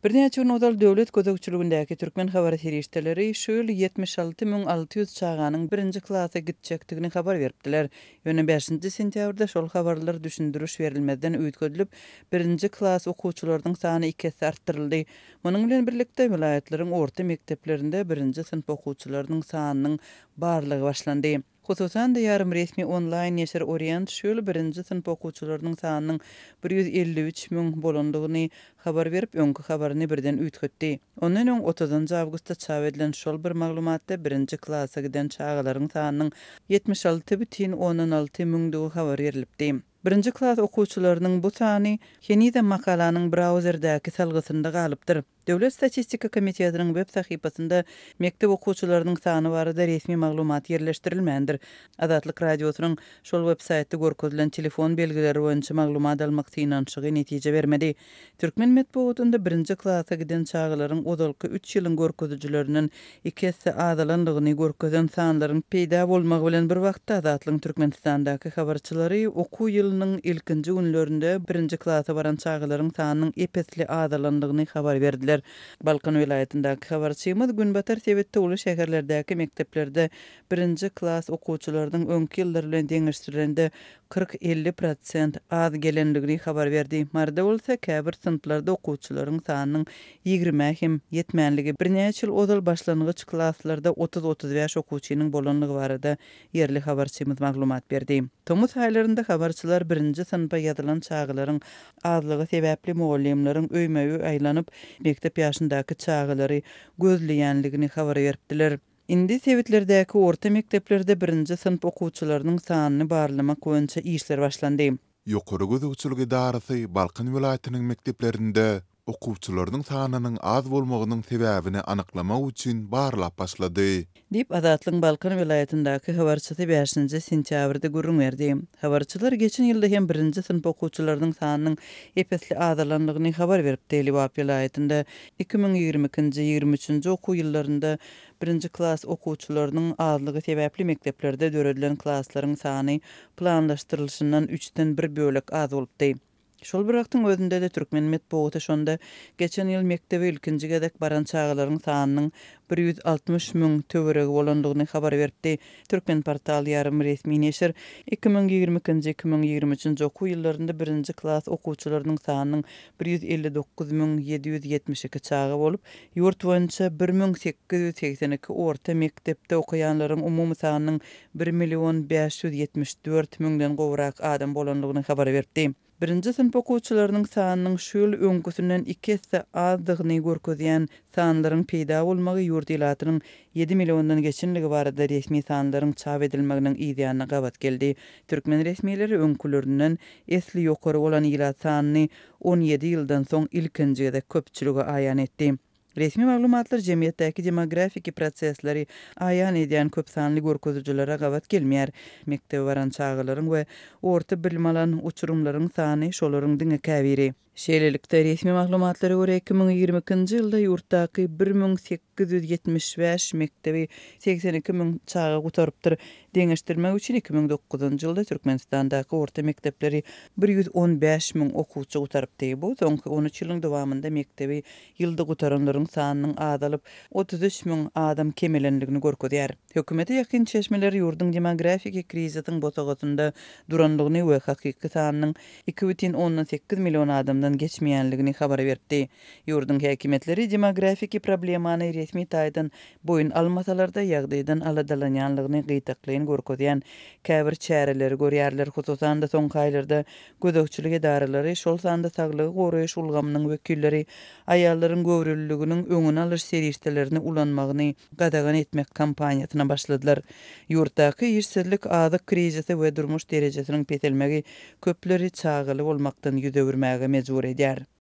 Birnäçe gün ozal döwlet gözegçiligindäki türkmen habar serişdeleri şu ýyl 76 600 çaganyň birinji klasa gitjekdigini habar beripdiler. Ýöne bäşinji sentýabrda şol habarlar düşündiriş berilmezden üýtgedilip, birinji klas okuwçylarynyň sany iki esse artdyryldy. Munuň bilen birlikde, welaýatlaryň orta mekdeplerinde birinji synp okuwçylarynyň sanynyň barlagy başlandy. Hususan-da, ýarym resmi onlaýn neşir Orient şu ýyl birinji synp okuwçylarynyň sanynyň 153 müň bolandygyny habar berip, öňki habaryny birden üýtgetdi. Ondan öň otuzynjy awgustda çap edilen şol bir maglumatda birinji klasa giden çagalaryň sanynyň 76,6 müňdügi habar berlipdi. Birinji klas okuwçylarynyň bu sany henizem makalanyň brauzerdäki salgysynda galypdyr. Döwlet statistika komitetiniň web sahypasynda mekdep okuwçylarynyň sany barada resmi maglumat ýerleşdirilmändir. Azatlyk Radiosynyň şol web saýtda görkezilen telefon belgileri boýunça maglumat almak synanyşygy netije bermedi. Türkmen metbugatynda birinji klasa giden çagalaryň ozalky üç ýylyň görkezijilerinden iki esse azalandygyny görkezen sanlaryň peýda bolmagy bilen bir wagtda Azatlygyň Türkmenistandaky habarçylary okuw ýylynyň ilkinji günlerinde birinji klasa baran çagalaryň sanynyň ep-esli azalandygyny habar berdiler. Balkan welaýatyndaky habarçymyz günbatar sebitde uly şäherlerdäki mekdeplerde birinji klas okuwçylarynyň öňki ýyllar bilen deňeşdirilende 40-50 prosent az gelendigini habar berdi. Maryda bolsa käbir synplarda okuwçylaryň sanynyň ýigrimä hem ýetmänligi, birnäçe ýyl ozal başlangyç klaslarda 30-35 okuwçynyň bolandygy barada ýerli habarçymyz maglumat berdi. Tomus aýlarynda habarçylar birinji synpa ýazylan çagalaryň azlygy sebäpli mugallymlaryň öýme-öý aýlanyp, mekdep ýaşyndaky çagalary gözleýänligini habar beripdiler. Indi sebitlerdäki orta mekdeplerde birinji synp okuwçylarynyň sanyny barlamak boýunça işler başlandy. Ýokary gözegçilik edarasy Balkan welaýatynyň mekdeplerinde okuwçylarynyň sanynyň az bolmagynyň sebäbini anyklamak üçin barlap başlady. Diýip, Azatlygyň Balkan welaýatyndaky habarçysy bäşinji sentýabrda gürrüň berdi. Habarçylar geçen ýylda hem birinji synp okuwçylarynyň sanynyň ep-esli azalandygyny habar beripdi. Lebap welaýatynda 2022-nji, 23-nji okuw ýyllarynda birinji klas okuwçylarynyň azlygy sebäpli mekdeplerde döredilen klaslaryň sany planlaşdyrylyşyndan üçden bir bölek az bolupdy. Şol bir wagtyň özünde-de türkmen metbugaty şonda geçen ýyl mekdebe ilkinji gezek baran çagalaryň sanynyň 160 müň töweregi bolandygyny habar beripdi. Türkmenportal ýarym resmi neşir 2022-nji, 2023-nji okuw ýyllarynda birinji klas okuwçylarynyň sanynyň 159 772 çaga bolup, ýurt boýunça 1882 orta mekdepde okaýanlaryň umumy sanynyň bir million 574 müňden gowrak adam bolandygyny habar beripdi. Birinji synp okuwçylarynyň sanynyň şu ýyl öňküsinden iki esse azdygyny görkezýän sanlaryň peýda bolmagy ýurt ilatynyň ýedi milliondan geçendigi barada resmi sanlaryň çap edilmeginiň yzýanyna gabat geldi. Türkmen resmileri öňkülerinden esli ýokary bolan ilat sanyny 17 ýyldan soň ilkinji gezek köpçülige aýan etdi. Resmi maglumatlar jemgyýetdäki demografiki prosesleri aýan edýän köpsanly görkezijilere gabat gelmeýär. Mekdebe baran çagalaryň we orta bilim alan uçurymlaryň sany şolaryň diňe käbiri. Şeýlelikde, resmi maglumatlara görä, 2022-nji ýylda ýurtdaky 1875 mekdebi 82 müň çaga gutarypdyr. Deňeşdirmek üçin, 2009-njy ýylda Türkmenistandaky orta mekdepleri 115 müň okuwçy gutarypdy. Bu soňky 13 ýylyň dowamynda mekdebi ýylda gutaranlaryň sanynyň azalyp, 33 müň adam kemelendigini görkezýär. Hökümete ýakyn çeşmeler ýurduň demografiki krizisiň bosagasynda durandygyny we hakyky sanynyň 2,8 million adamdan geçmeýändigini habar beripdi. Ýurduň häkimiýetleri demografiki problemany resmi taýdan boýun almasalar-da, ýagdaýdan aladalanýanlygyny gytaklaýyn görkezýän käbir çäreleri görýärler, hususan-da, soňky aýlarda Gözegçilik edaralary, şol sanda saglygy goraýyş ulgamynyň wekilleri aýallaryň göwreliliginiň öňüni alyş serişdelerini ulanmagyny gadagan etmek kampaniýasyna başladylar. Ýurtdaky işsizlik, azyk krizisi we durmuş derejesiniň peselmegi köpleri çagaly bolmakdan ýüz öwürmäge mejbur edýär.